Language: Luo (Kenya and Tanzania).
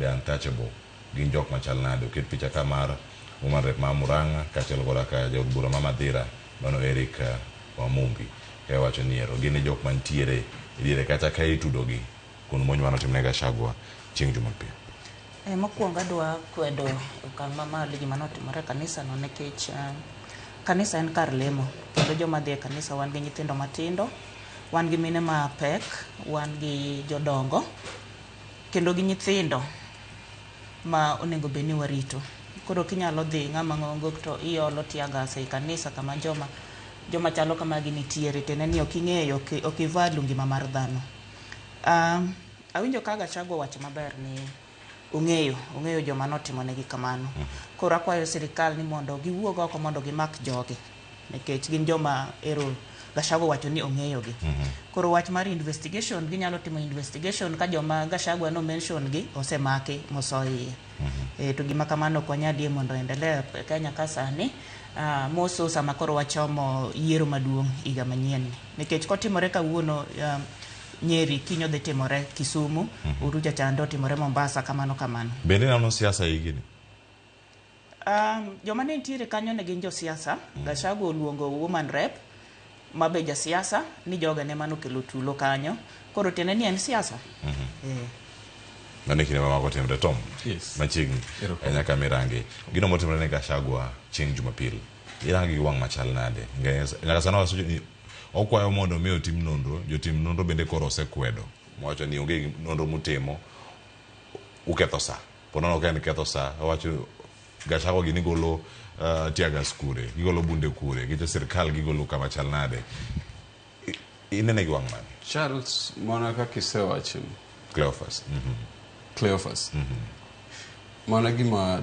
the untouchable gin jok machal nade. Oket picha ka mar woman rep ma Murang'a kaachiel koda ka jaod bura ma Madhira mano Eric Wamumbi ka iwacho ni ero gin e jok mantiere e diere kacha ka itudogi kuond monj mane otimne Gachagua chieng' Jumapil. E, mokwongo adwa kwedo okang' mamalo gima notimore e kanisa no nikech kanisa en kar lemo kendo joma dhi e kanisa wan gi nyithindo matindo, wan gi mine mapek, wan gi jodongo kendo gi nyithindo ma onego bed ni warito. Koro kinyalo dhi ng'ama ng'ongo to iolo tear gas ei kanisa kama joma chalo kamagi nitiere tiende ni ok ing'eyo ok i value ngima mar dhano. Awinjo ka Gachagua owacho maber ni ong'eyo joma notimonegi kamano. Koro akwayo sirikal ni mondo giwuog oko mondo gimak jogi nikech gin joma ero Gachagua owacho ni ong'eyogi. Koro wach mar investigation ginyalo timo investigation ka joma Gachagua no mention gi osemaki moso iye. E, to gima kamano ok wanyal yie mondo endelea e Kenya ka sani moso sama koro wachomo yiero maduong' higa manyien ni. Nikech kotimore kawuono Nyeri, kiny odhi timore Kisumu, Urucha chande otimore Mombasa, kamano kamano. Bende ineno siasa e gini? Joma ne nitiere kanyo ne gin josiasa. Gachagua oluongo woman rep ma be jasiasa ni joge ne mano okelo tulo kanyo. Koro tiende ni en siasa. Mano e kinde ma mago timre Tom. Yes. Machiegni. Erokamano. Nyaka mirangi. Gino motimore ne Gachagua chieng' Jumapil. Irangi gi wang' machal nade? Nyaka sani wawacho ni okwayo mondo mi otim nonro, jotim nonro bende koro osekwedo. Mowacho ni onge nonro mutimo, uketho sa. Po nono ka en ketho sa, owacho Gachagua gini golo tear gas kure, gigolo bunde kure, gicho sirkal gigolo kama chal nade. Inene gi wang' mane? Charles, mana kaka isewacho Cleophas. Cleophas. Mana gima